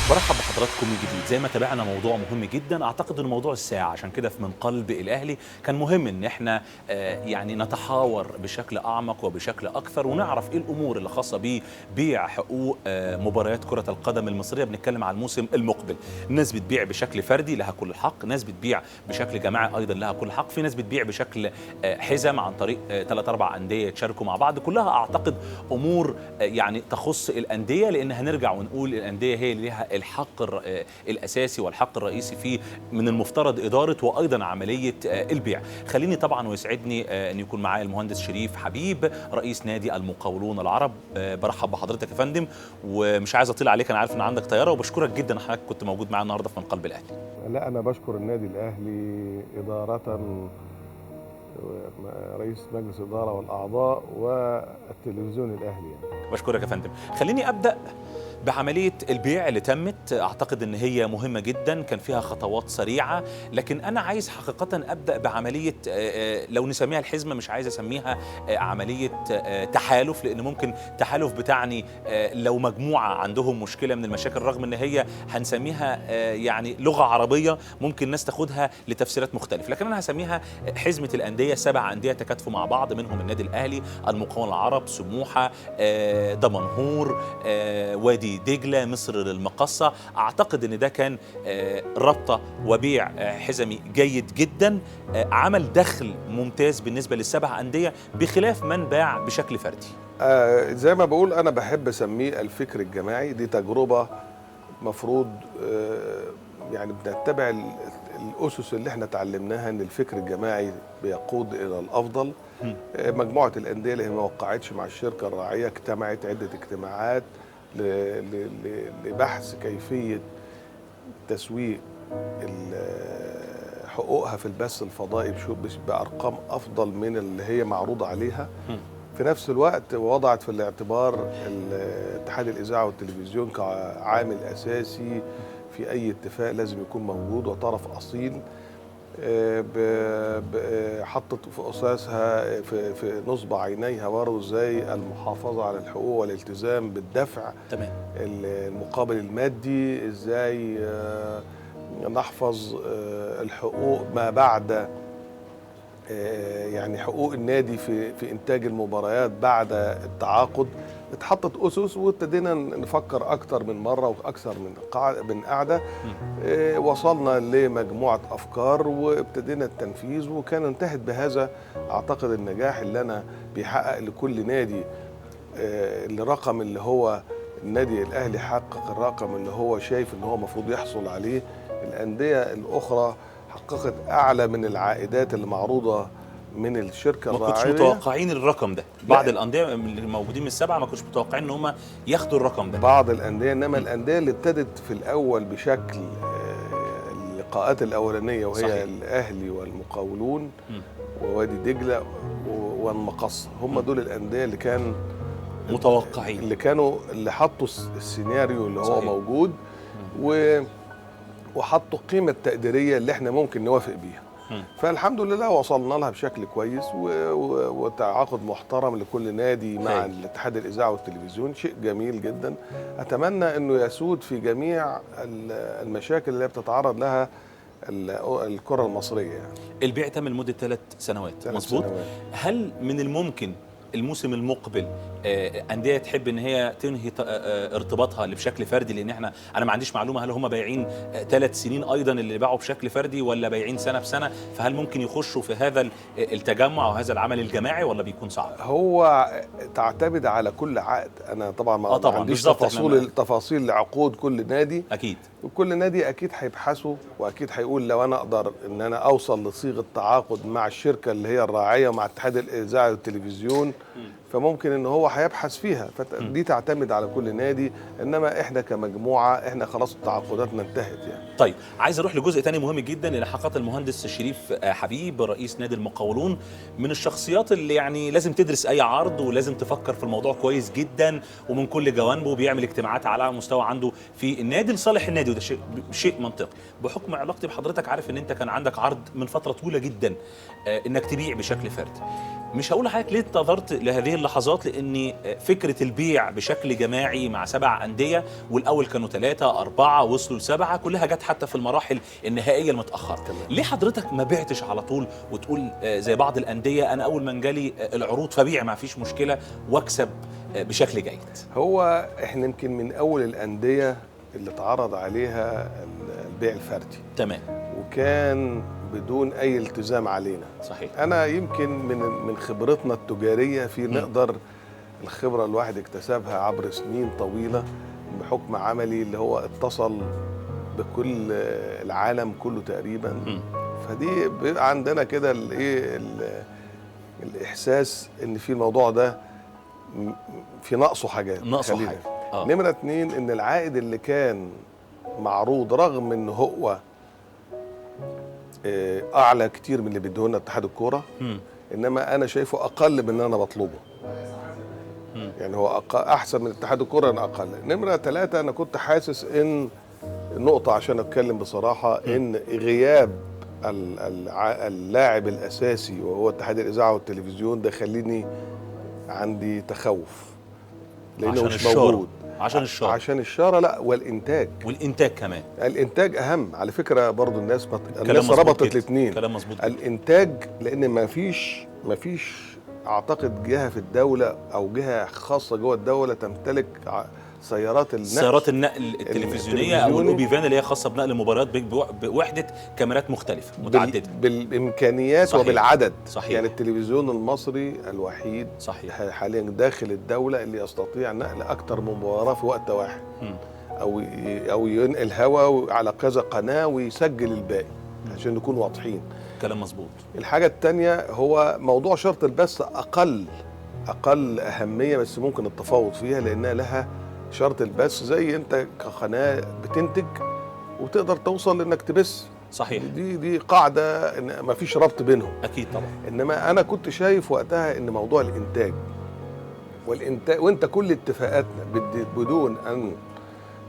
برحب بحضراتكم من جديد. زي ما تابعنا موضوع مهم جدا، اعتقد انه موضوع الساعة، عشان كده في من قلب الاهلي كان مهم ان احنا يعني نتحاور بشكل اعمق وبشكل اكثر، ونعرف ايه الامور اللي خاصة ببيع حقوق مباريات كره القدم المصرية. بنتكلم على الموسم المقبل. ناس بتبيع بشكل فردي لها كل الحق، ناس بتبيع بشكل جماعي ايضا لها كل حق، في ناس بتبيع بشكل حزم عن طريق 3 4 اندية يتشاركوا مع بعض. كلها اعتقد امور يعني تخص الاندية، لان هنرجع ونقول الاندية هي اللي لها الحق الاساسي والحق الرئيسي في من المفترض ادارة وايضا عملية البيع. خليني طبعا ويسعدني ان يكون معايا المهندس شريف حبيب رئيس نادي المقاولون العرب. برحب بحضرتك يا فندم، ومش عايز اطيل عليك، انا عارف ان عندك طيارة، وبشكرك جدا حضرتك كنت موجود معانا النهارده في من قلب الاهلي. لا انا بشكر النادي الاهلي ادارة، رئيس مجلس الادارة والاعضاء والتلفزيون الاهلي يعني. بشكرك يا فندم. خليني ابدا بعملية البيع اللي تمت، أعتقد أن هي مهمة جدا، كان فيها خطوات سريعة، لكن أنا عايز حقيقة أبدأ بعملية لو نسميها الحزمة، مش عايز أسميها عملية تحالف، لأن ممكن تحالف بتعني لو مجموعة عندهم مشكلة من المشاكل، رغم أن هي هنسميها يعني لغة عربية ممكن الناس تاخدها لتفسيرات مختلفة، لكن أنا هسميها حزمة الأندية. 7 أندية تكاتفوا مع بعض، منهم النادي الأهلي، المقاولون العرب، سموحة، دمنهور، وادي دجلة، مصر للمقصة. أعتقد أن ده كان ربطة وبيع حزمي جيد جدا، عمل دخل ممتاز بالنسبة للسبع أندية بخلاف من باع بشكل فردي. زي ما بقول أنا بحب أسميه الفكر الجماعي. دي تجربة مفروض يعني بنتبع الأسس اللي احنا تعلمناها، أن الفكر الجماعي بيقود إلى الأفضل. مجموعة الأندية اللي ما وقعتش مع الشركة الراعية اجتمعت عدة اجتماعات لبحث كيفية تسويق حقوقها في البث الفضائي بأرقام أفضل من اللي هي معروضة عليها. في نفس الوقت وضعت في الاعتبار اتحاد الإذاعة والتلفزيون كعامل أساسي في أي اتفاق لازم يكون موجود وطرف أصيل. حطت في أساسها في نصب عينيها برضه ازاي المحافظة على الحقوق والالتزام بالدفع. تمام. المقابل المادي، ازاي نحفظ الحقوق ما بعد، يعني حقوق النادي في انتاج المباريات بعد التعاقد. اتحطت اسس وابتدينا نفكر اكتر من مرة واكثر من قعدة. وصلنا لمجموعة افكار وابتدينا التنفيذ، وكان انتهت بهذا اعتقد النجاح اللي انا بيحقق لكل نادي. الرقم اللي هو النادي الاهلي حقق الرقم اللي هو شايف ان هو المفروض يحصل عليه. الاندية الاخرى حققت اعلى من العائدات اللي معروضة من الشركة الراعيه. ما كنتش متوقعين الرقم ده. بعض الاندية اللي موجودين من السبعة ما كنتش متوقعين ان هم ياخدوا الرقم ده. بعض الاندية، انما الاندية اللي ابتدت في الاول بشكل اللقاءات الاولانية، وهي صحيح. الاهلي والمقاولون ووادي دجله والمقصه، هم دول الاندية اللي كان متوقعين، اللي كانوا اللي حطوا السيناريو اللي هو صحيح. موجود وحطوا القيمة التقديريه اللي احنا ممكن نوافق بيها. فالحمد لله وصلنا لها بشكل كويس وتعاقد محترم لكل نادي مع الاتحاد الاذاعة والتلفزيون، شيء جميل جدا. اتمنى انه يسود في جميع المشاكل اللي بتتعرض لها الكره المصرية يعني. البيع تم لمدة 3 سنوات، مظبوط؟ هل من الممكن الموسم المقبل أندية تحب إن هي تنهي ارتباطها اللي بشكل فردي؟ لأن احنا أنا ما عنديش معلومة هل هم بايعين 3 سنين أيضا اللي باعوا بشكل فردي ولا بايعين سنة بسنة، فهل ممكن يخشوا في هذا التجمع أو هذا العمل الجماعي ولا بيكون صعب؟ هو تعتمد على كل عقد. أنا طبعا ما عنديش تفاصيل لعقود كل نادي، أكيد، وكل نادي أكيد هيبحثه وأكيد هيقول لو أنا أقدر إن أنا أوصل لصيغة تعاقد مع الشركة اللي هي الراعية ومع اتحاد الإذاعة والتلفزيون، فممكن ان هو هيبحث فيها. فدي تعتمد على كل نادي، انما احنا كمجموعة احنا خلاص تعاقداتنا انتهت يعني. طيب عايز اروح لجزء تاني مهم جدا اللي حققه المهندس شريف حبيب رئيس نادي المقاولون، من الشخصيات اللي يعني لازم تدرس اي عرض ولازم تفكر في الموضوع كويس جدا ومن كل جوانبه، بيعمل اجتماعات على مستوى عنده في النادي لصالح النادي، وده شيء منطقي. بحكم علاقتي بحضرتك عارف ان انت كان عندك عرض من فترة طويلة جدا انك تبيع بشكل فردي. مش هقول لحضرتك ليه انتظرت لهذه اللحظات، لان فكرة البيع بشكل جماعي مع 7 اندية، والاول كانوا 3 4 وصلوا ل7، كلها جت حتى في المراحل النهائية المتاخرة. ليه حضرتك ما بعتش على طول وتقول زي بعض الاندية انا اول ما جالي العروض فبيع ما فيش مشكلة واكسب بشكل جيد؟ هو احنا يمكن من اول الاندية اللي اتعرض عليها البيع الفردي. تمام. وكان بدون اي التزام علينا. صحيح. انا يمكن من خبرتنا التجارية في نقدر الخبرة الواحد اكتسبها عبر سنين طويلة بحكم عملي اللي هو اتصل بكل العالم كله تقريبا. فدي بيبقى عندنا كده الايه الاحساس ان في الموضوع ده في نقصه حاجات. ناقصه حاجة. نمره 2 ان العائد اللي كان معروض رغم ان هو اعلى كتير من اللي بيديهولنا اتحاد الكورة، انما انا شايفه اقل من اللي انا بطلبه. يعني هو احسن من اتحاد الكورة، انا اقل. نمره 3 انا كنت حاسس ان نقطة عشان اتكلم بصراحة، ان غياب اللاعب الاساسي وهو اتحاد الاذاعة والتلفزيون ده خليني عندي تخوف لانه مش موجود. عشان الشارة. عشان الشارة، لا، والإنتاج. والإنتاج كمان. الإنتاج أهم على فكرة برضو. الناس الناس ربطت الاثنين. كلام مظبوط. الإنتاج لأن ما فيش أعتقد جهة في الدولة أو جهة خاصة جوه الدولة تمتلك سيارات النقل، سيارات النقل التلفزيونية أو الأوبي فان اللي هي خاصة بنقل المباريات بوحدة كاميرات مختلفة متعددة بالإمكانيات. صحيح. وبالعدد. صحيح. يعني التلفزيون المصري الوحيد. صحيح. حاليا داخل الدولة اللي يستطيع نقل أكتر من مباراة في وقت واحد، أو ينقل هوا على كذا قناة ويسجل الباقي، عشان نكون واضحين. كلام مظبوط. الحاجة الثانية هو موضوع شرط البث أقل أهمية، بس ممكن التفاوض فيها لأنها لها شرط البث زي انت كقناه بتنتج وتقدر توصل انك تبث. صحيح. دي قاعدة ان ما فيش ربط بينهم. اكيد طبعا. انما انا كنت شايف وقتها ان موضوع الانتاج والانتاج، وانت كل اتفاقاتنا بدون ان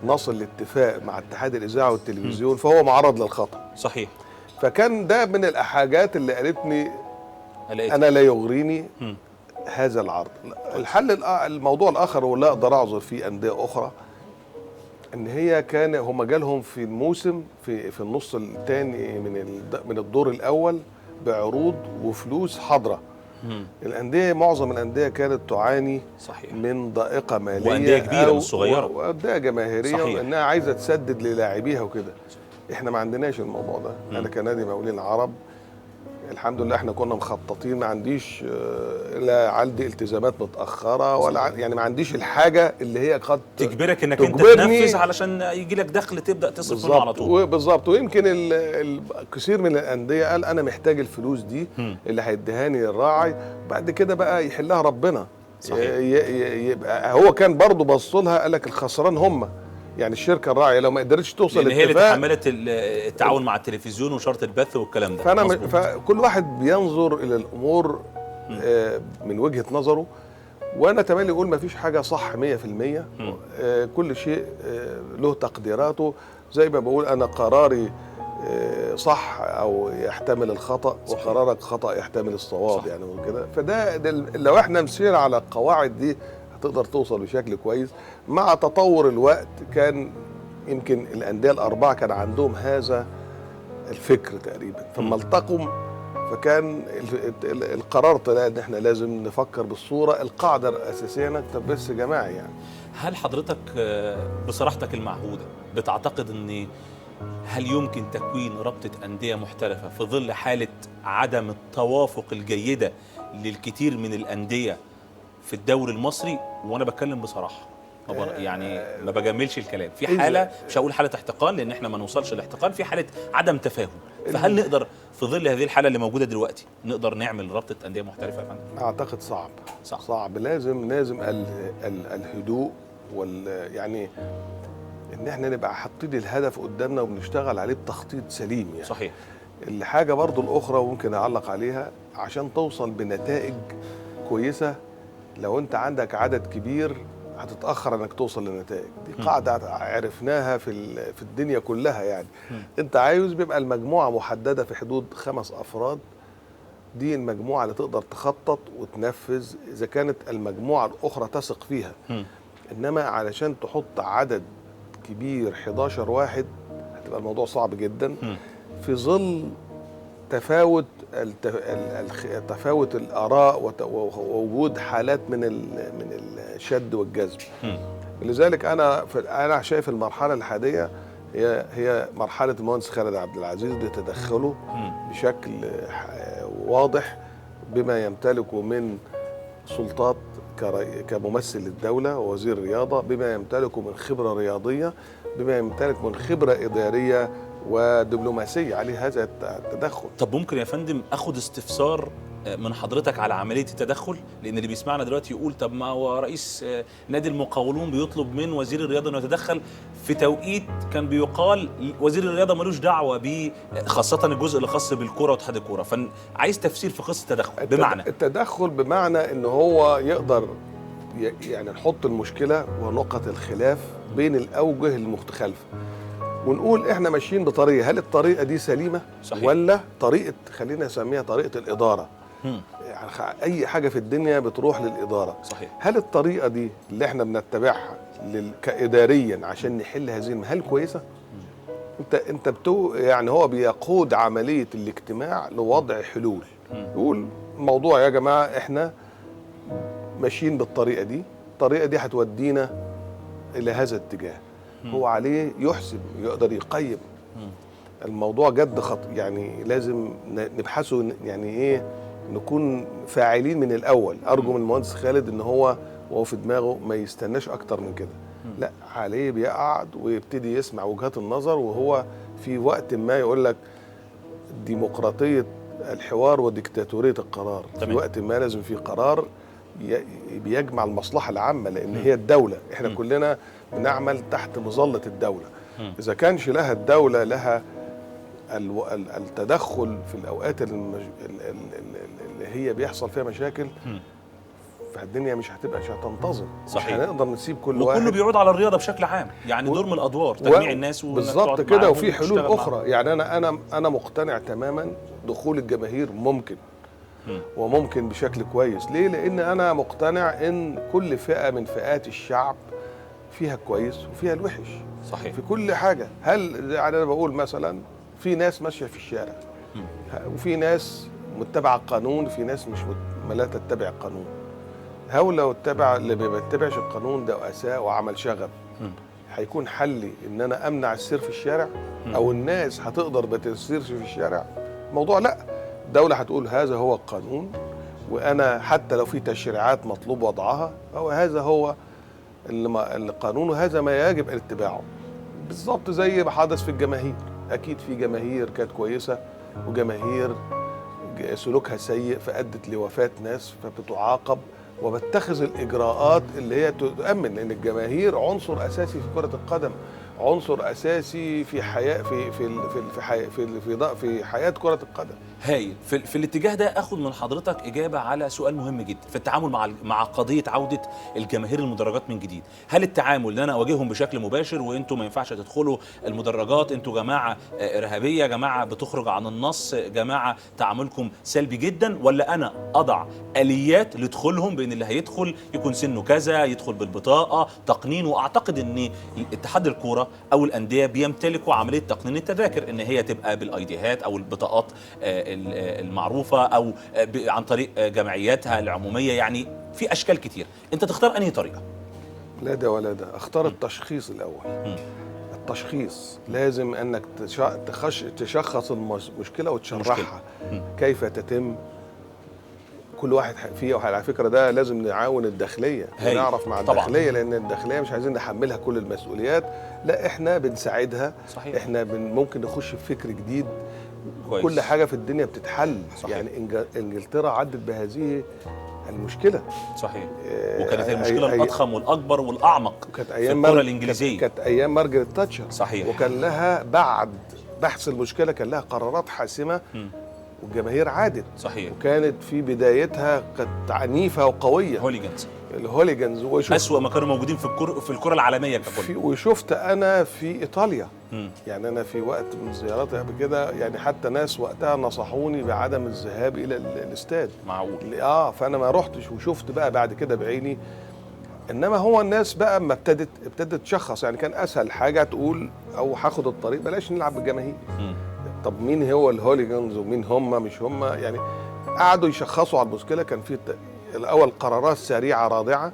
نصل لاتفاق مع اتحاد الاذاعة والتلفزيون فهو معرض للخطا. صحيح. فكان ده من الحاجات اللي قالتني انا لا يغريني هذا العرض. الحل الموضوع الاخر ولا اقدر اعذر فيه اندية اخرى، ان هي كان هم جالهم في الموسم في النص الثاني من الدور الاول بعروض وفلوس حاضره. الاندية، معظم الاندية كانت تعاني. صحيح. من ضائقة ماليه، وانديه كبيرة مش صغيرة، وانديه جماهيرية، وانها عايزه تسدد للاعبيها وكده. احنا ما عندناش الموضوع ده. انا كنادي مقاولين العرب الحمد لله احنا كنا مخططين، ما عنديش لا عندي التزامات متاخرة ولا يعني ما عنديش الحاجة اللي هي قد تجبرك انك انت تنفذ علشان يجي لك دخل تبدا تصرف منه على طول. بالظبط. ويمكن الكثير من الاندية قال انا محتاج الفلوس دي اللي هيديهاني الراعي، بعد كده بقى يحلها ربنا. صحيح. يبقى هو كان برضه بص لها قال لك الخسران هم، يعني الشركة الراعيه لو ما قدرتش توصل لان هي اللي تحملت التعاون مع التلفزيون وشرط البث والكلام ده. فانا فكل واحد بينظر الى الامور من وجهه نظره، وانا تملي اقول ما فيش حاجة صح 100%. كل شيء له تقديراته. زي ما بقول انا قراري صح او يحتمل الخطا، وقرارك خطا يحتمل الصواب. صح. يعني وكده. فده لو احنا مشينا على القواعد دي هتقدر توصل بشكل كويس. مع تطور الوقت كان يمكن الأندية الأربعة كان عندهم هذا الفكر تقريبا، فما التقوا فكان القرار طلع ان احنا لازم نفكر بالصورة القاعدة الأساسية انك تبث جماعي. يعني هل حضرتك بصراحتك المعهودة بتعتقد ان هل يمكن تكوين رابطة أندية محترفة في ظل حالة عدم التوافق الجيدة للكثير من الأندية في الدوري المصري؟ وانا بتكلم بصراحة، يعني ما بجملش الكلام، في حاله مش هقول حاله احتقان لان احنا ما نوصلش لاحتقان، في حاله عدم تفاهم. فهل نقدر في ظل هذه الحالة اللي موجودة دلوقتي نقدر نعمل رابطه اندية محترفه يا فندم؟ اعتقد صعب. صعب. لازم الهدوء وال يعني ان احنا نبقى حاطين الهدف قدامنا وبنشتغل عليه بتخطيط سليم يعني. صحيح. الحاجة برضو الاخرى وممكن اعلق عليها، عشان توصل بنتائج كويسة لو انت عندك عدد كبير هتتاخر انك توصل لنتائج. دي قاعدة عرفناها في الدنيا كلها يعني. انت عايز بيبقى المجموعة محددة في حدود 5 افراد دي المجموعة اللي تقدر تخطط وتنفذ اذا كانت المجموعة الاخرى تثق فيها. انما علشان تحط عدد كبير 11 واحد هتبقى الموضوع صعب جدا، في ظل تفاوت تفاوت الاراء ووجود حالات من الشد والجذب. لذلك انا شايف المرحلة الحالية هي مرحلة المهندس خالد عبد العزيز لتدخله بشكل واضح بما يمتلكه من سلطات كممثل للدولة ووزير الرياضة، بما يمتلكه من خبره رياضية، بما يمتلك من خبره ادارية ودبلوماسيه، عليه هذا التدخل. طب ممكن يا فندم اخد استفسار من حضرتك على عملية التدخل؟ لان اللي بيسمعنا دلوقتي يقول طب ما هو رئيس نادي المقاولون بيطلب من وزير الرياضة انه يتدخل في توقيت كان بيقال وزير الرياضة ملوش دعوه ب، خاصة الجزء اللي خاص بالكرة واتحاد الكورة، فعايز تفسير في قصة التدخل. بمعنى التدخل بمعنى ان هو يقدر يعني نحط المشكلة ونقط الخلاف بين الاوجه المتخالفه ونقول احنا ماشيين بطريقة، هل الطريقة دي سليمة؟ صحيح. ولا طريقه، خلينا نسميها طريقه الادارة. يعني اي حاجة في الدنيا بتروح للادارة. صحيح. هل الطريقة دي اللي احنا بنتبعها كاداريا عشان نحل هذه، هل كويسة؟ انت يعني هو بيقود عملية الاجتماع لوضع حلول. يقول الموضوع يا جماعة احنا ماشيين بالطريقة دي، الطريقة دي هتودينا الى هذا الاتجاه. هو عليه يحسب، يقدر يقيم الموضوع جد خط، يعني لازم نبحثه، يعني ايه نكون فاعلين من الاول. ارجو من المهندس خالد ان هو وهو في دماغه ما يستناش اكتر من كده، لا عليه بيقعد ويبتدي يسمع وجهات النظر، وهو في وقت ما يقول لك ديمقراطية الحوار وديكتاتوريه القرار. في وقت ما لازم في قرار بيجمع المصلحة العامة، لان هي الدولة، احنا كلنا بنعمل تحت مظلة الدولة. اذا كانش لها الدولة لها التدخل في الاوقات اللي هي بيحصل فيها مشاكل، فالدنيا مش هتبقى، مش هتنتظم. صحيح. مش هنقدر نسيب كل واحد، وكله بيعود على الرياضة بشكل عام، يعني دور من الادوار تجميع الناس بالظبط كده. وفي حلول اخرى، يعني انا مقتنع تماما دخول الجماهير ممكن، وممكن بشكل كويس. ليه؟ لان انا مقتنع ان كل فئة من فئات الشعب فيها كويس وفيها الوحش. صحيح. في كل حاجة. هل يعني انا بقول مثلا في ناس ماشية في الشارع، وفي ناس متبعة القانون، وفي ناس مش لا تتبع القانون. هو لو اتبع اللي ما بيتبعش القانون ده اساء وعمل شغب، هيكون حلي ان انا امنع السير في الشارع؟ او الناس هتقدر ما تسيرش في الشارع؟ الموضوع لا، الدولة هتقول هذا هو القانون، وانا حتى لو في تشريعات مطلوب وضعها، هو هذا هو القانون وهذا ما يجب اتباعه. بالظبط زي ما حدث في الجماهير. اكيد في جماهير كانت كويسة وجماهير سلوكها سيء فادت لوفاه ناس، فبتعاقب وبتخذ الاجراءات اللي هي تؤمن، لان الجماهير عنصر اساسي في كره القدم، عنصر اساسي في حياة في في في في في في, في حياة كره القدم. هايل. في الاتجاه ده اخد من حضرتك اجابه على سؤال مهم جدا في التعامل مع قضية عوده الجماهير المدرجات من جديد. هل التعامل ان انا اواجههم بشكل مباشر وانتم ما ينفعش تدخلوا المدرجات، انتم جماعة ارهابية، جماعة بتخرج عن النص، جماعة تعاملكم سلبي جدا، ولا انا اضع اليات لدخولهم بان اللي هيدخل يكون سنة كذا، يدخل بالبطاقه، تقنين؟ واعتقد ان اتحاد الكورة او الاندية بيمتلكوا عملية تقنين التذاكر، ان هي تبقى بالايديهات او البطاقات المعروفة او عن طريق جمعياتها العمومية، يعني في اشكال كتير. انت تختار انهي طريقه؟ لا ده ولا ده، اختار التشخيص الاول. التشخيص لازم انك تشخص المشكلة وتشرحها كيف تتم كل واحد فيه. وعلى فكرة ده لازم نعاون الداخلية ونعرف مع الداخلية، لان الداخلية مش عايزين نحملها كل المسؤوليات، لا احنا بنساعدها. صحيح. احنا ممكن نخش في فكر جديد. كويس. كل حاجة في الدنيا بتتحل. صحيح. يعني انجلترا عدت بهذه المشكلة. صحيح. وكانت المشكلة الاضخم والاكبر والاعمق كانت ايام في الكره الانجليزية، كانت ايام مارجريت تاتشر. صحيح. وكان لها بعد بحث المشكلة كان لها قرارات حاسمة، والجماهير عادت. صحيح. وكانت في بدايتها كانت عنيفة وقويه. hooligans، ال hooligans أسوأ ما كانوا موجودين في الكره العالمية ككل. وشفت انا في ايطاليا. يعني انا في وقت من زياراتي قبل كده يعني حتى ناس وقتها نصحوني بعدم الذهاب الى الاستاد. معقول؟ فانا ما رحتش وشفت بقى بعد كده بعيني. انما هو الناس بقى اما ابتدت تشخص، يعني كان اسهل حاجة تقول او هاخد الطريق بلاش نلعب بالجماهير. طب مين هو ال hooligans ومين هم مش هم، يعني قعدوا يشخصوا على المشكلة. كان في الاول قرارات سريعة رادعة،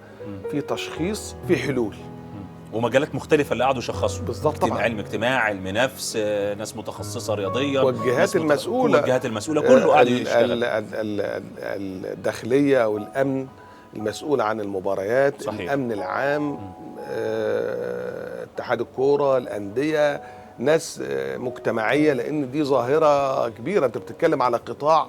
في تشخيص، في حلول، ومجالات مختلفة اللي قعدوا يشخصوا. بالظبط طبعا، علم اجتماع، علم نفس، ناس متخصصة رياضية، والجهات المسؤولة، والجهات المسؤولة كله قعد يشتغل. الداخلية والامن المسؤول عن المباريات. صحيح. الامن العام، اتحاد الكورة، الاندية، ناس مجتمعية، لان دي ظاهره كبيرة. انت بتتكلم على قطاع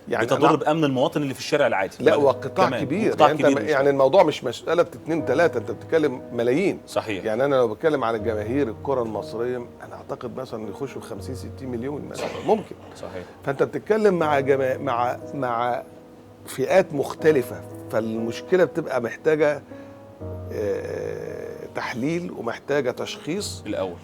يعني بتضر بامن المواطن اللي في الشارع العادي. لا، وقطاع كبير. قطاع يعني كبير، يعني الموضوع مش مسالة 2 3، انت بتتكلم ملايين. صحيح. يعني انا لو بتكلم على جماهير الكره المصرية انا اعتقد مثلا يخشوا 50 60 مليون مثلا. ممكن. صحيح. فانت بتتكلم مع مع فئات مختلفة، فالمشكلة بتبقى محتاجه تحليل ومحتاجة تشخيص الاول.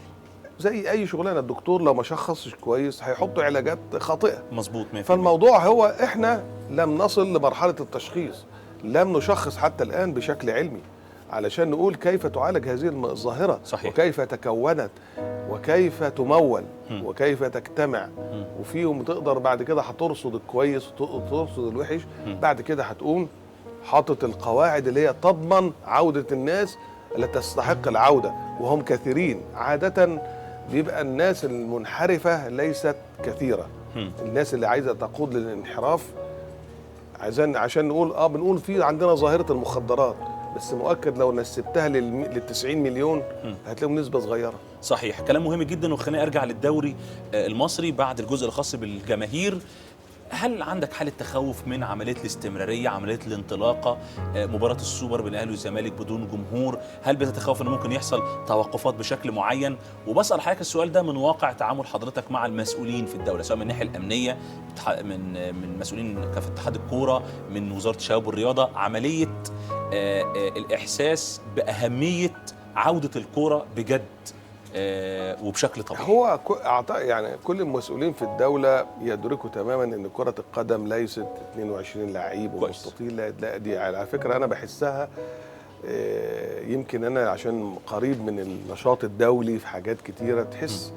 زي اي شغلانة، الدكتور لو ما شخصش كويس هيحط علاجات خاطئه. مظبوط. 100%. فالموضوع هو احنا لم نصل لمرحلة التشخيص، لم نشخص حتى الان بشكل علمي علشان نقول كيف تعالج هذه الظاهرة. صحيح. وكيف تكونت وكيف تمول وكيف تجتمع، وفيهم تقدر بعد كده هترصد الكويس وترصد الوحش. بعد كده هتقوم حاطط القواعد اللي هي تضمن عوده الناس اللي تستحق العودة، وهم كثيرين. عادة بيبقى الناس المنحرفة ليست كثيرة. الناس اللي عايزة تقود للانحراف، عشان نقول بنقول في عندنا ظاهرة المخدرات، بس مؤكد لو نسبتها لل90 مليون هتلاقيهم نسبة صغيرة. صحيح، كلام مهم جدا. وخليني أرجع للدوري المصري بعد الجزء الخاص بالجماهير. هل عندك حالة تخوف من عملية الاستمرارية، عملية الانطلاقة، مباراة السوبر بين الأهلي والزمالك بدون جمهور؟ هل بتتخوف أن ممكن يحصل توقفات بشكل معين؟ وبسأل حضرتك السؤال ده من واقع تعامل حضرتك مع المسؤولين في الدولة، سواء من الناحية الأمنية، من مسؤولين في اتحاد الكورة، من وزارة الشباب والرياضة، عملية الإحساس بأهمية عودة الكورة بجد وبشكل طبيعي. هو يعني كل المسؤولين في الدولة يدركوا تماما ان كرة القدم ليست 22 لعيب ومستطيل. لا، دي على فكرة انا بحسها، يمكن انا عشان قريب من النشاط الدولي في حاجات كتيرة، تحس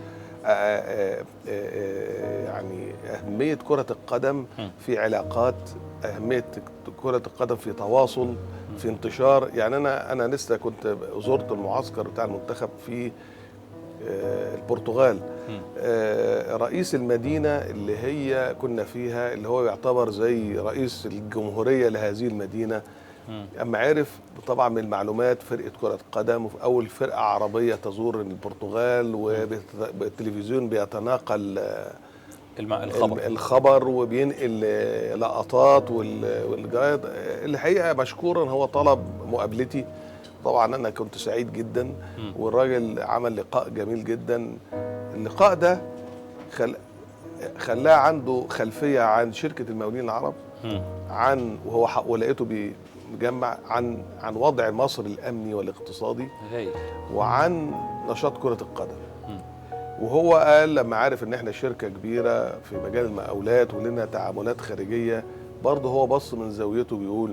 يعني أهمية كرة القدم في علاقات، أهمية كرة القدم في تواصل، في انتشار. يعني انا لسه كنت زرت المعسكر بتاع المنتخب في البرتغال. رئيس المدينة اللي هي كنا فيها، اللي هو يعتبر زي رئيس الجمهورية لهذه المدينة، أما عرف طبعا من المعلومات فرقة كرة قدم وأول فرقة عربية تزور البرتغال، والتلفزيون بيتناقل الخبر وبينقل لقطات والجرايد. الحقيقة مشكورا هو طلب مقابلتي، طبعا انا كنت سعيد جدا، والراجل عمل لقاء جميل جدا. اللقاء ده خلاه عنده خلفية عن شركة المقاولين العرب، عن وهو ولقيته بيجمع عن وضع مصر الامني والاقتصادي، وعن نشاط كره القدم. وهو قال لما عارف ان احنا شركة كبيرة في مجال المقاولات ولنا تعاملات خارجية، برضه هو بص من زاويته بيقول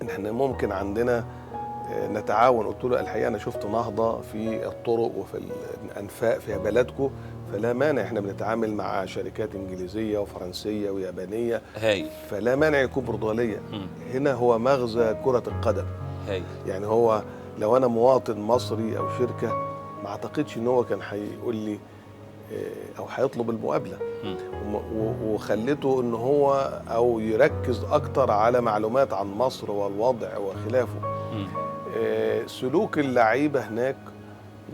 ان احنا ممكن عندنا نتعاون. قلت له الحقيقة انا شفت نهضة في الطرق وفي الانفاق في بلدكم، فلا مانع، احنا بنتعامل مع شركات انجليزية وفرنسيه ويابانيه، فلا مانع يكون برتغاليه. هنا هو مغزى كره القدم. يعني هو لو انا مواطن مصري او شركة، ما اعتقدش ان هو كان هيقول لي او هيطلب المقابلة، وخلته ان هو او يركز اكتر على معلومات عن مصر والوضع وخلافه. سلوك اللعيبة هناك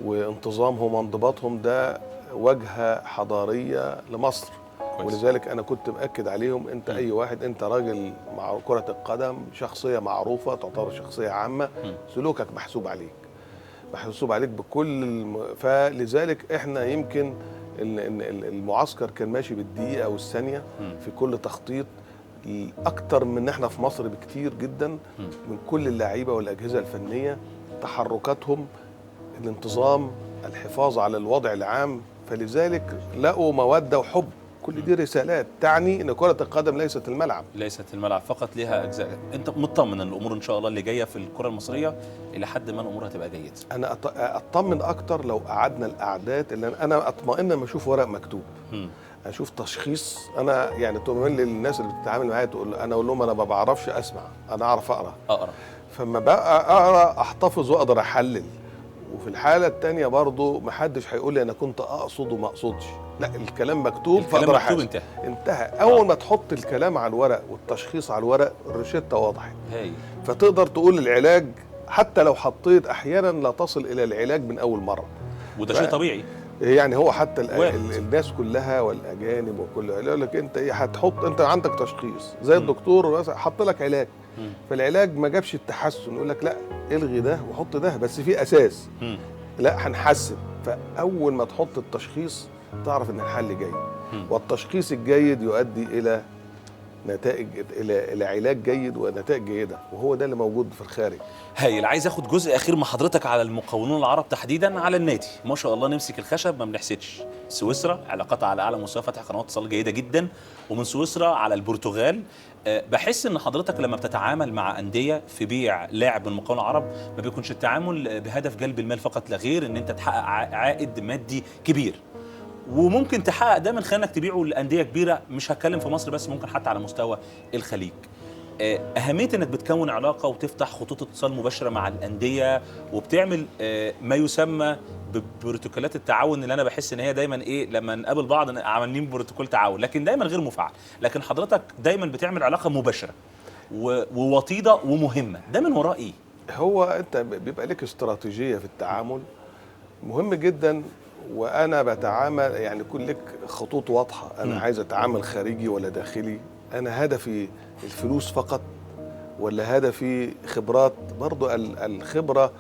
وانتظامهم وانضباطهم ده واجهه حضارية لمصر. كويس. ولذلك انا كنت مأكد عليهم، انت اي واحد، انت راجل مع كره القدم، شخصية معروفة، تعتبر شخصية عامة، سلوكك محسوب عليك، محسوب عليك بكل فلذلك احنا يمكن المعسكر كان ماشي بالدقيقة والثانية في كل تخطيط، اكتر من احنا في مصر بكتير جدا، من كل اللعيبة والاجهزة الفنية، تحركاتهم، الانتظام، الحفاظ على الوضع العام، فلذلك لقوا مودة وحب. كل دي رسالات تعني ان كرة القدم ليست الملعب، ليست الملعب فقط، لها اجزاء. انت مطمن ان الامور ان شاء الله اللي جاية في الكره المصرية الى حد ما الامور هتبقى جيدة؟ انا اطمن اكتر لو قعدنا القعدات اللي انا اطمئن لما اشوف ورق مكتوب، اشوف تشخيص. انا يعني تؤمن للناس اللي بتتعامل معايا تقول انا اقول لهم انا ما بعرفش اسمع، انا اعرف اقرا. فما بقى اقرا احتفظ واقدر احلل. وفي الحالة الثانية برضو محدش هيقول لي انا كنت اقصد وما اقصدش، لا الكلام مكتوب فاقدر احاسب. انتهى. اول ما تحط الكلام على الورق والتشخيص على الورق الروشته وضحت، فتقدر تقول العلاج. حتى لو حطيت احيانا لا تصل الى العلاج من اول مرة، وده شيء طبيعي. يعني هو حتى الناس كلها والاجانب وكل يقول لك انت ايه هتحط، انت عندك تشخيص زي الدكتور مثلا حط لك علاج، فالعلاج ما جابش التحسن، يقول لك لا الغي ده وحط ده، بس في اساس. لا هنحسن. فاول ما تحط التشخيص تعرف ان الحل جاي، والتشخيص الجيد يؤدي الى نتائج، الى علاج جيد ونتائج جيدة، وهو ده اللي موجود في الخارج. هايل. عايز اخد جزء اخير مع حضرتك على المقاولون العرب تحديدا، على النادي. ما شاء الله نمسك الخشب ما بنحسدش. سويسرا علاقاتها على اعلى مستوى، فتح قنوات اتصال جيدة جدا، ومن سويسرا على البرتغال. بحس ان حضرتك لما بتتعامل مع اندية في بيع لاعب من المقاولون العرب ما بيكونش التعامل بهدف جلب المال فقط لا غير، ان انت تحقق عائد مادي كبير، وممكن تحقق ده من خلال انك تبيعه لانديه كبيرة. مش هتكلم في مصر بس، ممكن حتى على مستوى الخليج. اهمية انك بتكون علاقة وتفتح خطوط اتصال مباشرة مع الاندية، وبتعمل ما يسمى ببروتوكولات التعاون، اللي انا بحس ان هي دايما ايه لما نقابل بعض عاملين بروتوكول تعاون، لكن دايما غير مفعل. لكن حضرتك دايما بتعمل علاقة مباشرة ووطيده ومهمة، ده من وراء ايه؟ هو انت بيبقى لك استراتيجية في التعامل مهم جدا. وانا بتعامل يعني يكون لك خطوط واضحة، انا عايز اتعامل خارجي ولا داخلي، انا هدفي الفلوس فقط ولا هدفي خبرات. برضو الخبرة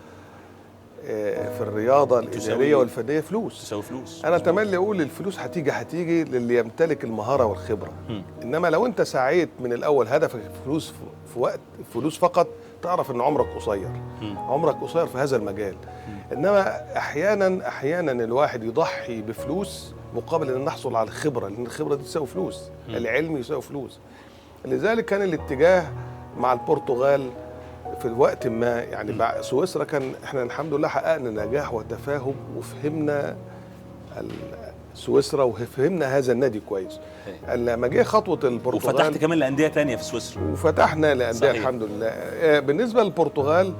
في الرياضة الادارية والفنية فلوس، تساوي فلوس. انا تملي اقول الفلوس هتيجي للي يمتلك المهارة والخبرة. انما لو انت سعيت من الاول هدفك الفلوس في وقت فلوس فقط، تعرف ان عمرك قصير. عمرك قصير في هذا المجال. انما احيانا الواحد يضحي بفلوس مقابل ان نحصل على الخبرة، لان الخبرة دي تساوي فلوس، العلم يساوي فلوس. لذلك كان الاتجاه مع البرتغال في الوقت ما، يعني مع سويسرا كان احنا الحمد لله حققنا نجاح وتفاهم، وفهمنا سويسرا وفهمنا هذا النادي كويس. لما جه خطوة البرتغال وفتحت كمان لانديه ثانية في سويسرا، وفتحنا لانديه الحمد لله. بالنسبة للبرتغال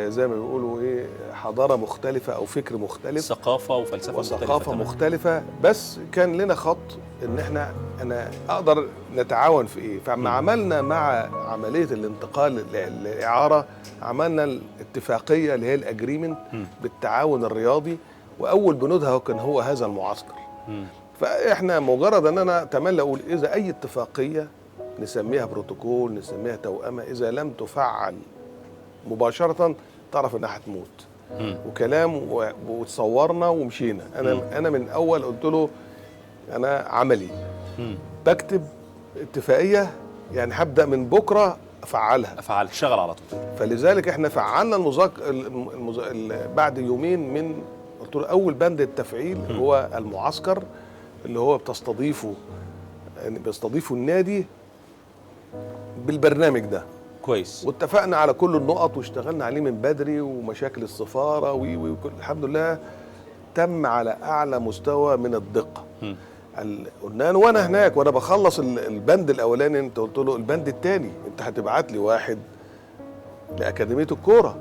زي ما بيقولوا ايه، حضارة مختلفة او فكر مختلف، ثقافة وفلسفة وثقافة مختلفة، بس كان لنا خط ان احنا انا اقدر نتعاون في ايه. فما عملنا مع عملية الانتقال للاعاره، عملنا الاتفاقية اللي هي ال agreement بالتعاون الرياضي، واول بنودها كان هو هذا المعسكر. فاحنا مجرد ان انا اتمنى اقول اذا اي اتفاقية نسميها بروتوكول، نسميها توأمه، اذا لم تفعل مباشرة تعرف انها هتموت. وكلام وتصورنا ومشينا. انا من اول قلت له انا عملي بكتب اتفاقية، يعني هبدا من بكره افعلها، شغل على طول. فلذلك احنا فعلنا بعد يومين من قلت له اول بند التفعيل هو المعسكر اللي هو بيستضيفه النادي بالبرنامج ده كويس. واتفقنا على كل النقط واشتغلنا عليه من بدري، ومشاكل السفارة وكل الحمد لله تم على اعلى مستوى من الدقة. قلنا وانا هناك وانا بخلص البند الاولاني، انت قلت له البند الثاني انت هتبعت لي واحد لاكاديميه الكورة،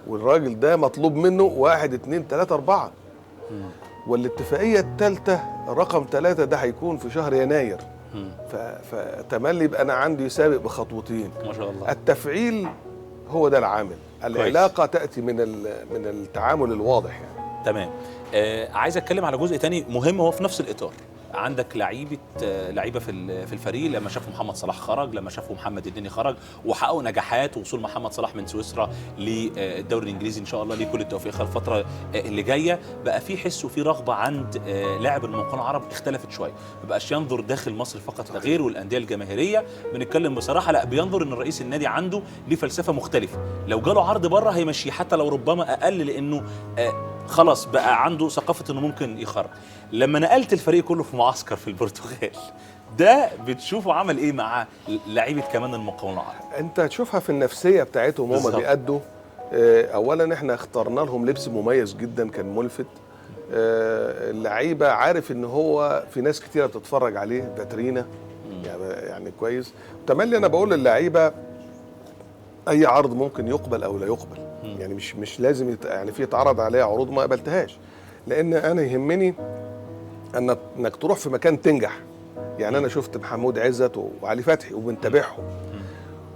والراجل ده مطلوب منه 1 2 3 4. والاتفاقيه الثالثة رقم 3 ده هيكون في شهر يناير. فتملي يبقى انا عندي سابق بخطوتين ما شاء الله. التفعيل هو ده العامل، العلاقة تاتي من التعامل الواضح يعني. تمام. عايز اتكلم على جزء تاني مهم هو في نفس الاطار. عندك لعيبة في الفريق، لما شافوا محمد صلاح خرج، لما شافوا محمد النني خرج وحققوا نجاحات، ووصول محمد صلاح من سويسرا للدوري الانجليزي ان شاء الله ليه كل التوفيق خلال الفترة اللي جاية. بقى في حس وفي رغبة عند لاعب المقاولون العرب اختلفت شوية، ما بقاش ينظر داخل مصر فقط لا غير والاندية الجماهيرية، بنتكلم بصراحة لا، بينظر ان رئيس النادي عنده ليه فلسفة مختلفة، لو جاله عرض بره هيمشيه حتى لو ربما اقل، لانه خلاص بقى عنده ثقافة انه ممكن يخرج. لما نقلت الفريق كله في معسكر في البرتغال، ده بتشوفه عمل ايه مع لعيبة كمان المقاولون العرب؟ انت تشوفها في النفسية بتاعتهم هم بيأدوا. اولا احنا اخترنا لهم لبس مميز جدا كان ملفت. اللعيبة عارف ان هو في ناس كتيرة بتتفرج عليه، فاترينا يعني كويس. تملي انا بقول للعيبة اي عرض ممكن يقبل او لا يقبل، يعني مش لازم يعني في اتعرض عليا عروض ما قبلتهاش، لان انا يهمني انك تروح في مكان تنجح. يعني انا شفت محمود عزت وعلي فتحي وبنتابعهم،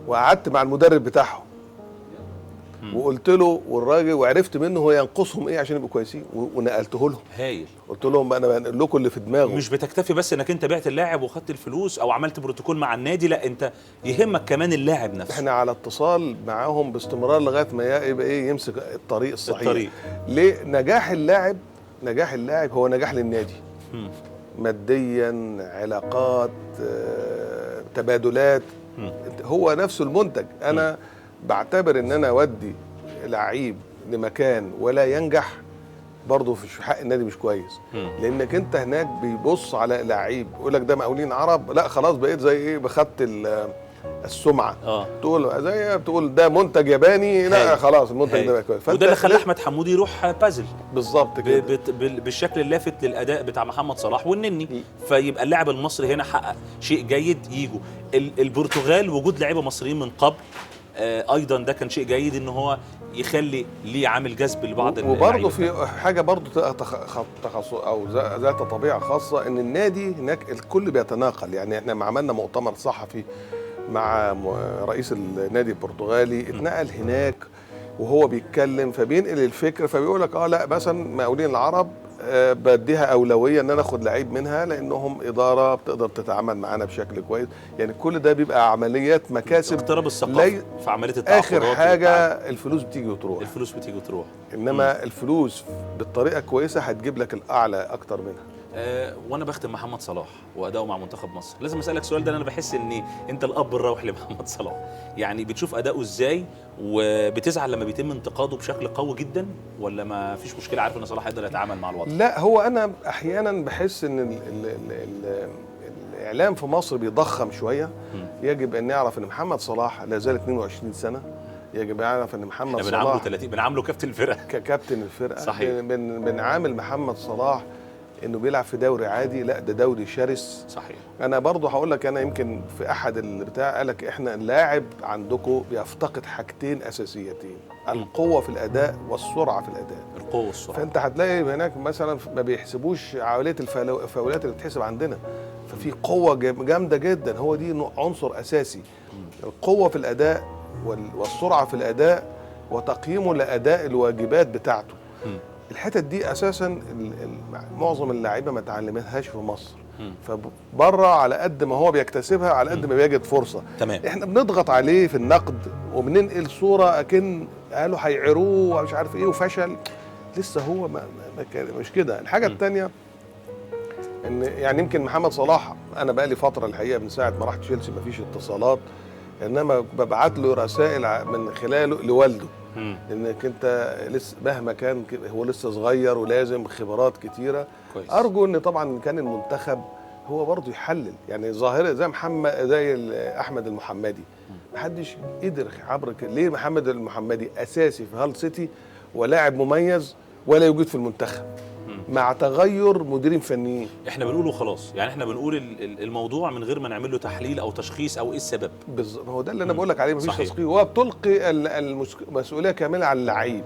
وقعدت مع المدرب بتاعهم وقلت له والراجل، وعرفت منه هو ينقصهم ايه عشان يبقوا كويسين، ونقلته لهم. هايل. قلت لهم انا بنقل لكم اللي في دماغه. مش بتكتفي بس انك انت بعت اللاعب وخدت الفلوس او عملت بروتوكول مع النادي، لا انت يهمك كمان اللاعب نفسه. احنا على اتصال معاهم باستمرار لغاية ما يبقى ايه، يمسك الطريق الصحيح. الطريق. ليه؟ نجاح اللاعب، نجاح اللاعب هو نجاح للنادي. ماديا، علاقات، تبادلات، هو نفسه المنتج. انا بعتبر ان انا اودي لعيب لمكان ولا ينجح برضه في حق النادي مش كويس، لانك انت هناك بيبص على لعيب يقول لك ده مقاولين عرب، لا خلاص بقيت زي ايه، بخدت السمعة. تقول زي بتقول ده منتج ياباني، لا خلاص المنتج ده بقى كويس. وده اللي خلى احمد حمودي يروح بازل بالظبط كده، بالشكل اللافت للاداء بتاع محمد صلاح والنني. فيبقى اللاعب المصري هنا حقق شيء جيد. يجوا البرتغال، وجود لعيبة مصريين من قبل ايضا ده كان شيء جيد ان هو يخلي ليه عامل جذب لبعض. وبرضه في حاجة برضه تخصص او ذات طبيعة خاصة، ان النادي هناك الكل بيتناقل. يعني احنا عملنا مؤتمر صحفي مع رئيس النادي البرتغالي، اتنقل هناك وهو بيتكلم فبينقل الفكرة، فبيقول لك لا مثلا مقاولين العرب بديها اولوية ان انا اخد لعيب منها لانهم ادارة بتقدر تتعامل معانا بشكل كويس. يعني كل ده بيبقى عمليات مكاسب، اقتراب الثقافة في عملية التعاقدات. اخر حاجة الفلوس بتيجي وتروح، الفلوس بتيجي وتروح، انما الفلوس بالطريقة كويسة هتجيب لك الاعلى اكتر منها. وانا بختم محمد صلاح واداؤه مع منتخب مصر، لازم اسالك سؤال ده، انا بحس ان انت الاب الروحي لمحمد صلاح، يعني بتشوف اداؤه ازاي وبتزعل لما بيتم انتقاده بشكل قوي جدا، ولا ما فيش مشكلة عارف ان صلاح يقدر يتعامل مع الوضع؟ لا، هو انا احيانا بحس ان ال ال ال الاعلام في مصر بيضخم شوية. يجب ان نعرف ان محمد صلاح لا زال 22 سنة، يجب يعرف ان محمد صلاح بنعامله 30، بنعامله كابتن الفرقة، ككابتن الفرقة. صحيح. بنعامل محمد صلاح انه بيلعب في دوري عادي، لا ده دوري شرس. صحيح. انا برضو هقول لك، انا يمكن في احد البتاع قال لك احنا اللاعب عندكم بيفتقد حاجتين اساسيتين، القوة في الاداء والسرعة في الاداء. القوة والسرعة. فانت هتلاقي هناك مثلا ما بيحسبوش عملية الفاولات اللي بتحسب عندنا، ففي قوة جامدة جدا، هو دي عنصر اساسي، القوة في الاداء والسرعة في الاداء وتقييمه لاداء الواجبات بتاعته. الحتت دي اساسا معظم اللعيبة ما تعلمتهاش في مصر، فبره على قد ما هو بيكتسبها على قد ما بيجد فرصة. تمام. احنا بنضغط عليه في النقد وبننقل صوره اكن قالوا هيعيروه ومش عارف ايه وفشل، لسه هو ما مش كده. الحاجة الثانية ان يعني يمكن محمد صلاح انا بقى لي فترة الحقيقة من ساعة ما راح تشيلسي ما فيش اتصالات، انما ببعت له رسائل من خلاله لوالده، لانك انت لسه مهما كان هو لسه صغير ولازم خبرات كتيرة. كويس. ارجو ان طبعا كان المنتخب هو برضه يحلل، يعني ظاهره زي محمد زي احمد المحمدي، محدش قدر عبر ليه محمد المحمدي اساسي في هال سيتي ولاعب مميز ولا يوجد في المنتخب مع تغير مديرين فنيين. احنا بنقوله خلاص، يعني احنا بنقول الموضوع من غير ما نعمل له تحليل او تشخيص او ايه السبب. بالظبط، هو ده اللي انا بقول لك عليه، مفيش تشخيص، هو بتلقي المسؤولية كاملة على اللعيب.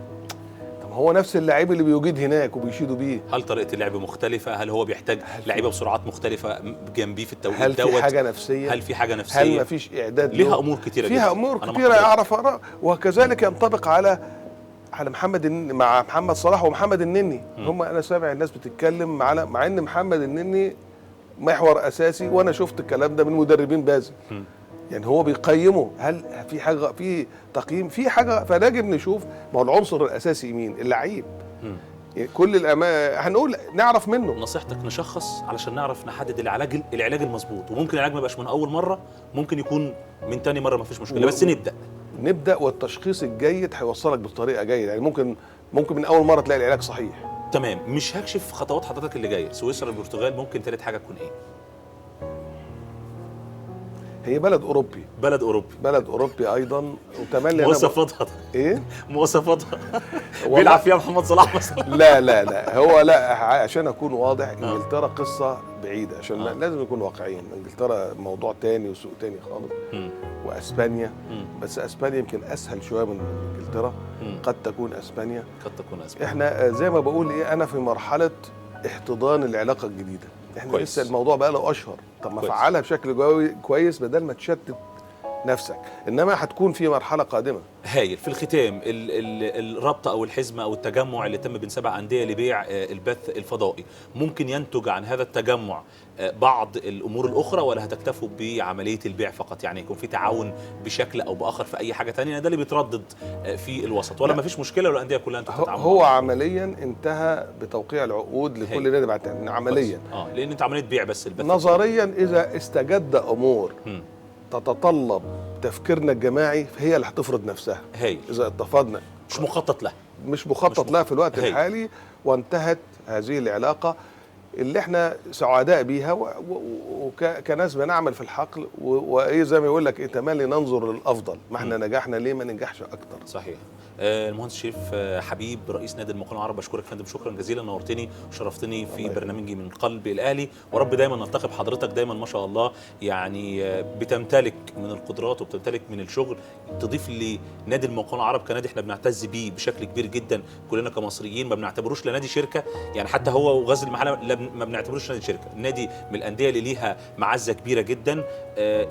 طب هو نفس اللعيب اللي بيوجد هناك وبيشيدوا بيه، هل طريقه اللعب مختلفة؟ هل هو بيحتاج لعيبة بسرعات مختلفة جنبيه في التوقيت دوت؟ هل في حاجة نفسية؟ هل في حاجة نفسية؟ هل مفيش اعداد؟ ليها امور كتيرة، فيها امور كتيرة اعرف اقرا. وكذلك ينطبق على محمد مع محمد صلاح ومحمد النني. هم انا سامع الناس بتتكلم على مع ان محمد النني محور اساسي، وانا شفت الكلام ده من مدربين بازل. يعني هو بيقيمه، هل في حاجة في تقييم في حاجة؟ فلازم نشوف ما هو العنصر الاساسي مين؟ اللعيب. يعني كل هنقول نعرف منه. نصيحتك نشخص علشان نعرف نحدد العلاج المظبوط، وممكن العلاج ما يبقاش من اول مرة، ممكن يكون من تاني مرة، ما فيش مشكلة، بس نبدا، والتشخيص الجيد هيوصلك بطريقة جيدة. يعني ممكن ممكن من اول مرة تلاقي العلاج صحيح. تمام. مش هكشف خطوات حضرتك اللي جاية، سويسرا، البرتغال، ممكن ثالث حاجة تكون ايه؟ هي بلد اوروبي. بلد اوروبي. بلد اوروبي ايضا، وتملي مواصفاتها ايه؟ مواصفاتها بيلعب فيها محمد صلاح مثلا؟ لا لا لا، هو لا، عشان اكون واضح، انجلترا قصة بعيدة، عشان لازم نكون واقعيين. انجلترا موضوع تاني وسوق تاني خالص. واسبانيا، بس اسبانيا يمكن اسهل شوية من انجلترا. قد تكون اسبانيا. قد تكون اسبانيا. احنا زي ما بقول ايه، انا في مرحلة احتضان العلاقة الجديدة. احنا لسه الموضوع بقى له اشهر، طب ما فعلها بشكل كويس بدل ما تشتت نفسك، انما هتكون في مرحلة قادمة. هايل. في الختام، الرابطة او الحزمة او التجمع اللي تم بين 7 اندية لبيع البث الفضائي، ممكن ينتج عن هذا التجمع بعض الامور الاخرى، ولا هتكتفوا بعملية البيع فقط؟ يعني يكون في تعاون بشكل او باخر في اي حاجة ثانية؟ ده اللي بيتردد في الوسط، ولا ما فيش مشكلة والاندية كلها انتوا بتتعاملوا؟ هو عمليا انتهى بتوقيع العقود لكل نادي بعد عمليا. لان انت عملية بيع بس البث. نظريا اذا استجد امور تتطلب تفكيرنا الجماعي فهي اللي هتفرض نفسها. هايل. اذا اتفقنا. مش مخطط لها. مش مخطط لها في الوقت الحالي، وانتهت هذه العلاقة اللي احنا سعداء بيها وكناس بنعمل في الحقل، وايه زي ما يقول لك ايه، تملي ننظر للافضل، ما احنا نجحنا ليه ما ننجحش اكتر. صحيح. المهندس شريف حبيب رئيس نادي المقاولون العرب، بشكرك فندم، شكرا جزيلا، نورتني وشرفتني في برنامجي من قلب الاهلي، ورب دايما نلتقي بحضرتك دايما ما شاء الله، يعني بتمتلك من القدرات وبتمتلك من الشغل تضيف لنادي المقاولون العرب كنادي احنا بنعتز بيه بشكل كبير جدا كلنا كمصريين، ما بنعتبروش لا نادي شركة، يعني حتى هو وغزل المحلة ما بنعتبروش نادي شركة، نادي من الاندية اللي ليها معزة كبيرة جدا،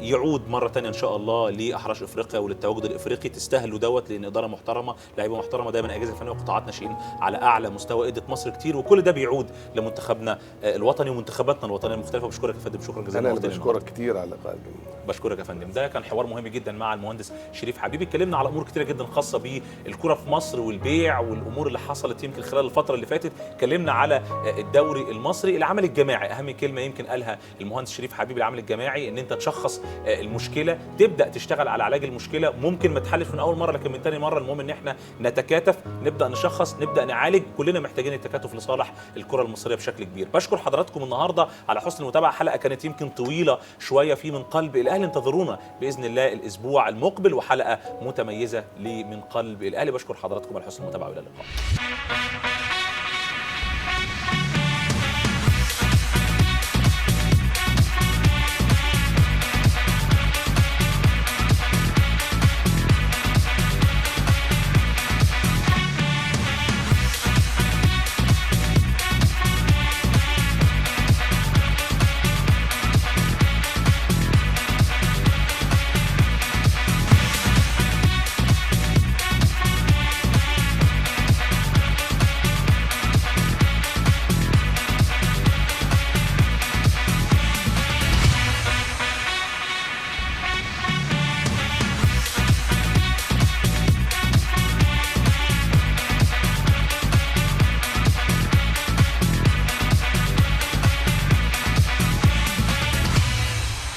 يعود مرة ثانية ان شاء الله لاحراش افريقيا وللتواجد الافريقي، تستاهلوا دوت لان ادارة محترمه، لعيبة محترمه، دايما اجهزة فنية وقطاعات ناشئين على اعلى مستوى، ادت مصر كتير، وكل ده بيعود لمنتخبنا الوطني ومنتخباتنا الوطنية المختلفة. بشكرك يا فندم، شكرا جزيلا. انا بشكرك كتير على اللقاء الجميل. بشكرك يا فندم. ده كان حوار مهم جدا مع المهندس شريف حبيب، اتكلمنا على امور كتيرة جدا خاصة بالكرة في مصر والبيع والامور اللي حصلت يمكن خلال الفترة اللي فاتت، اتكلمنا على الدوري المصري، العمل الجماعي، اهم كلمة يمكن قالها المهندس شريف حبيب، العمل الجماعي، ان انت تشخص المشكلة، تبدا تشتغل على علاج المشكلة، ممكن ما تحلش من اول مرة لكن من ثاني مرة، المهم ان احنا نتكاتف، نبدا نشخص، نبدا نعالج، كلنا محتاجين التكاتف لصالح الكره المصرية بشكل كبير. بشكر حضراتكم النهارده على حسن المتابعة، حلقة كانت يمكن طويلة شوية في من قلب الاهلي، انتظرونا باذن الله الاسبوع المقبل وحلقه متميزة لمن قلب الاهلي. بشكر حضراتكم على حسن المتابعة والى اللقاء.